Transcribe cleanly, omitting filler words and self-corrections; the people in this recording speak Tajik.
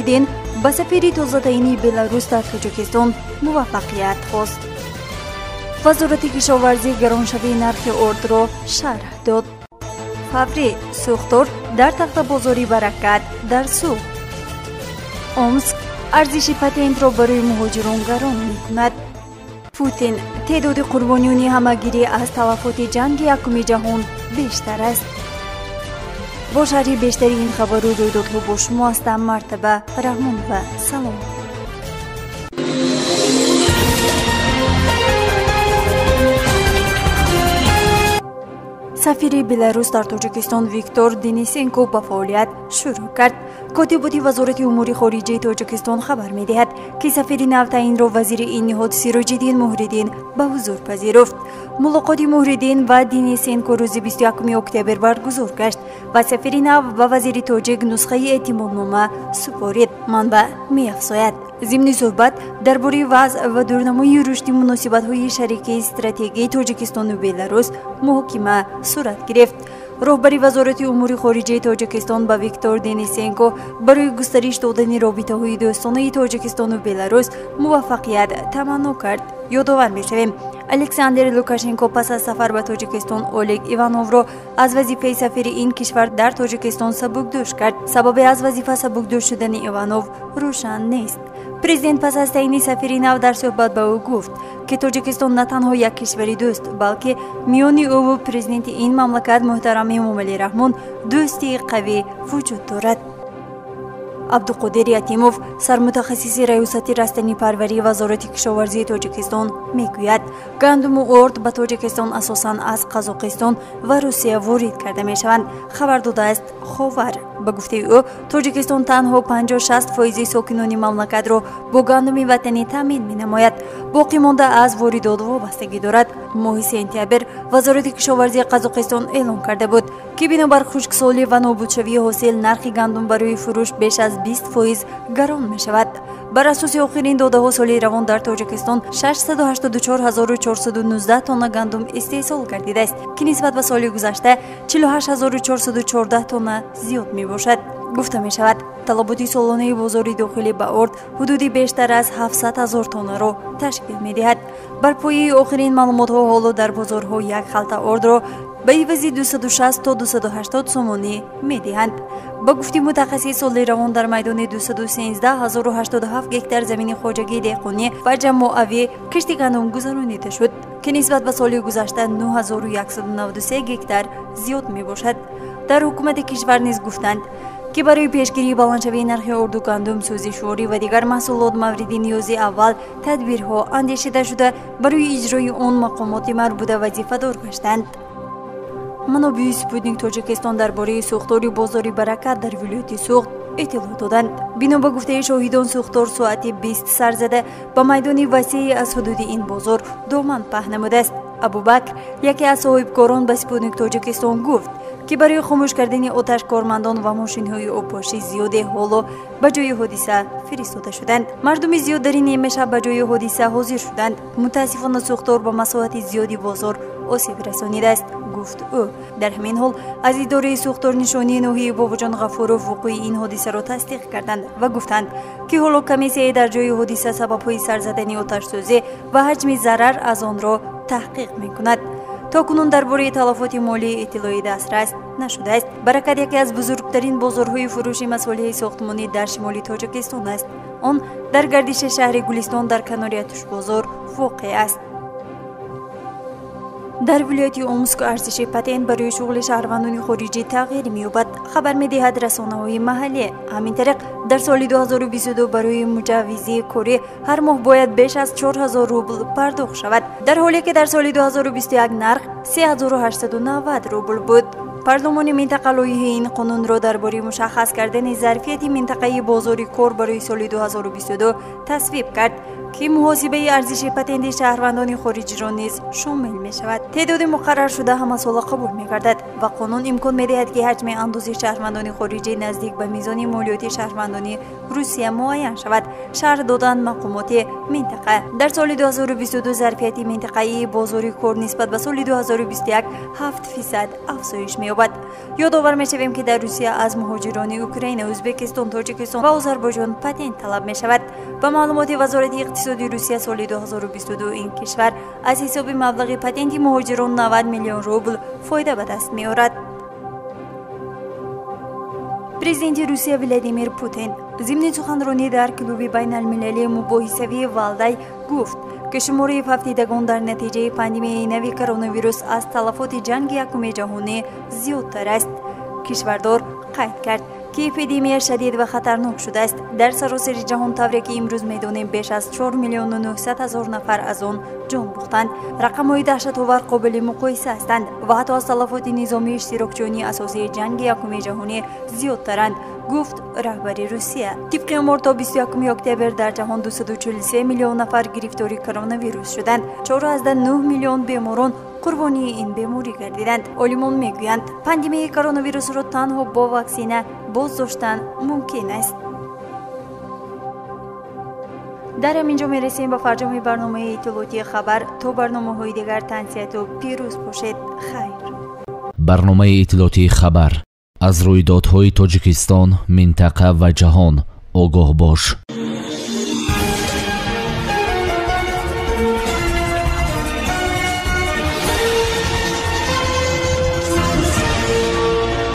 Муҳриддин ба сафири тозатаъини Беларус дар Тоҷикистон муваффақият хост. Вазорати кишоварзӣ гароншавии нархи ордро шарҳ дод. Фаврӣ сӯхтор дар тахтабозори Баракат дар Суғд. Омск арзиши патентро барои муҳоҷирон гарон мекунад. Путин теъдоди қурбониёни ҳамагирӣ аз талафоти ҷанги якуми ҷаҳон бештар аст. Бо шарҳи бештари ин хабару рӯйдодҳо бо шумо ҳастам Мартаба Раҳмонова. Салом. Сафири Беларус дар Тоҷикистон Виктор Денисенко ба фаъолият шурӯъ кард. Котиботи Вазорати умури хориҷаи Тоҷикистон хабар медиҳад, ки сафири навтаъинро вазири ин ниҳод Сироҷиддин Муҳриддин ба ҳузур пазируфт. Мулоқоти Муҳриддин ва Денисенко рӯзи 21 октябр баргузор гашт ва сафири нав ба вазири тоҷик нусхаи эътимоднома супорид. Манбаъ меафзояд. Зимни суҳбат дар бораи вазъ ва дурнамои рушди муносибатҳои шарикии стратегии Тоҷикистону Беларус муҳокима сурат гирифт. Роҳбари Вазорати умури хориҷаи Тоҷикистон ба Виктор Денисенко барои густариш додани робитаҳои дӯстонаи Тоҷикистону Беларус муваффақият таманно кард. Ёдовар мешавем, Александр Лукашенко пас аз сафар ба Тоҷикистон Олег Ивановро аз вазифаи сафири ин кишвар дар Тоҷикистон сабукдӯш кард. Сабаби аз вазифа сабукдӯш шудани Иванов рӯшан нест. Президент пас аз таъини сафири нав дар суҳбат ба ӯ гуфт, ки Тоҷикистон на танҳо як кишвари дӯст, балки миёни ӯву президенти ин мамлакат муҳтарам Эмомалӣ Раҳмон дӯстии қавӣ вуҷуд дорад. Абдуқодир Ятимов, сармутахассиси раёсати растанипарварии Вазорати кишоварзии Тоҷикистон, мегӯяд, гандуму орд ба Тоҷикистон асосан аз Қазоқистон ва Русия ворид карда мешаванд, хабар додааст Ховар. Ба гуфтаи ӯ, Тоҷикистон танҳо 50-60 фоизи сокинони мамлакатро бо гандуми ватанӣ таъмин менамояд. Боқӣ монда аз воридот вобастагӣ дорад. Моҳи сентябр Вазорати кишоварзии Қазоқистон эълон карда буд, ки бинобар хушксолӣ ва нобудшавии ҳосил нархи гандум барои фурӯш беш аз 20% гарон мешавад. Бар асоси охирин додаҳо соли равон дар Тоҷикистон 684 419 тонна гандум истеҳсол гардидааст, ки нисбат ба соли гузашта 48 414 тонна зиёд мебошад. Гуфта мешавад, талаботи солонаи бозори дохилӣ ба орд ҳудуди бештар аз 700 ҳазор тоннаро ташкил медиҳад. Бар пояи охирин маълумотҳо ҳоло дар бозорҳо як халта ордро ба ивази 260 то 280 сомонӣ медиҳанд. Ба гуфти мутахассис, соли равон дар майдони 213 087 гектар замини хоҷагии деҳқонӣ ва ҷамоавӣ кишти гандум гузаронида шуд, ки нисбат ба соли гузашта 9193 гектар зиёд мебошад. Дар ҳукумати кишвар низ гуфтанд, ки барои пешгирии баландшавии нархи орду гандум, сӯзишворӣ ва дигар маҳсулот мавриди ниёзи аввал тадбирҳо андешида шуда, барои иҷрои он мақомоти марбута вазифадор гаштанд. Манобии Спутник Тоҷикистон дар бораи сӯхтори бозори Баракат дар вилояти Суғд иттилоъ доданд. Бино ба гуфтаи шоҳидон, сӯхтор соати 20 сар зада, ба майдони васеъе аз ҳудуди ин бозор доман паҳн намудааст. Абубакр, яке аз соҳибкорон, ба Спутник Тоҷикистон гуфт, ки барои хомӯш кардани оташ кормандон ва мошинҳои обпошӣ зиёде ҳоло ба ҷои ҳодиса фиристода шуданд. Мардуми зиёд дар ин нимашаб ба ҷои ҳодиса ҳозир шуданд. Мутаассифона, сӯхтор ба масоҳати зиёди бозор осеб расонидааст, гуфт ӯ. Дар ҳамин ҳол аз идораи сӯхторнишонии ноҳияи Бобоҷон Ғафуров вуқӯи ин ҳодисаро тасдиқ карданд ва гуфтанд, ки ҳоло комиссияе дар ҷои ҳодиса сабабҳои сар задани оташсӯзӣ ва ҳаҷми зарар аз онро таҳқиқ мекунад. То кунун дар бораи талафоти молӣ иттилои дастрас нашудааст. Баракат яке аз бузургтарин бозорҳои фурӯши масолеҳи сохтмонӣ дар шимоли Тоҷикистон аст. Он дар гардиши шаҳри Гулистон дар канори Атушбозор воқеъ аст. Дар вилояти Омск арзиши патент барои шуғли шаҳрвандони хориҷӣ тағйир меёбад, хабар медиҳад расонаҳои маҳаллӣ. Ҳамин тариқ, дар соли 2022 барои муҷаввизии корӣ ҳар моҳ бояд беш аз 4000 рубл пардохт шавад, дар ҳоле ки дар соли 2021 нарх 3890 рубл буд. Парлумони минтақа лоиҳаи ин қонунро дар бораи мушаххас кардани зарфияти минтақаи бозори кор барои соли 2022 тасвиб кард, ки муҳосибаи арзиши патенти шаҳрвандони хориҷиро низ шомил мешавад. Теъдоди муқарраршуда ҳамасола қабул мегардад ва қонун имкон медиҳад, ки ҳаҷми андози шаҳрвандони хориҷӣ наздик ба мизони молиёти шаҳрвандони Русия муайян шавад, шарҳ доданд мақомоти минтақа. Дар соли 2022 зарфияти минтақаии бозори кор нисбат ба соли 2021 7% афзоиш меёбад. Ёдовар мешавем, ки дар Русия аз муҳоҷирони Украина, Ӯзбекистон, Тоҷикистон ва Озарбойҷон патент талаб мешавад. Ба маълумоти Вазорати иқтисоди Русия, соли 2022 ин кишвар аз ҳисоби маблағи патенти муҳоҷирон 90 миллион рубл фоида ба даст меорад. Президенти Русия Владимир Путин зимни суханронӣ дар клуби байналмилалии мубоҳисавии Валдай гуфт, ки шумораи фавтидагон дар натиҷаи пандемияи нави коронавирус аз талафоти ҷанги якуми ҷаҳонӣ зиёдтар аст. Кишвардор қайд кард, ки эпидемия шадид ва хатарнок шудааст. Дар саросари ҷаҳон, тавре ки имрӯз медонем, беш аз 4 миллиону 900 ҳазор нафар аз он ҷон бохтанд. Рақамҳои даҳшатовар қобили муқоиса ҳастанд ва ҳатто аз талафоти низомии иштирокчиёни асосии ҷанги якуми ҷаҳонӣ зиёдтаранд, гуфт раҳбари Русия. Тибқи омор, то 21 октябр дар ҷаҳон 243 миллион нафар гирифтори коронавирус шуданд. 4,9 миллион беморон қурбонии ин беморӣ гардиданд. Олимон мегӯянд, пандемияи коронавирусро танҳо бо ваксина боздоштан мумкин аст. Дар ҳамин ҷо мерасем ба фарҷоми барномаи иттилоотии «Хабар». То барномаҳои дигар тансиҳату пирӯз бошед. Хайр. Барномаи иттилоотии «Хабар»: аз рӯйдодҳои Тоҷикистон, минтақа ва ҷаҳон огоҳ бош.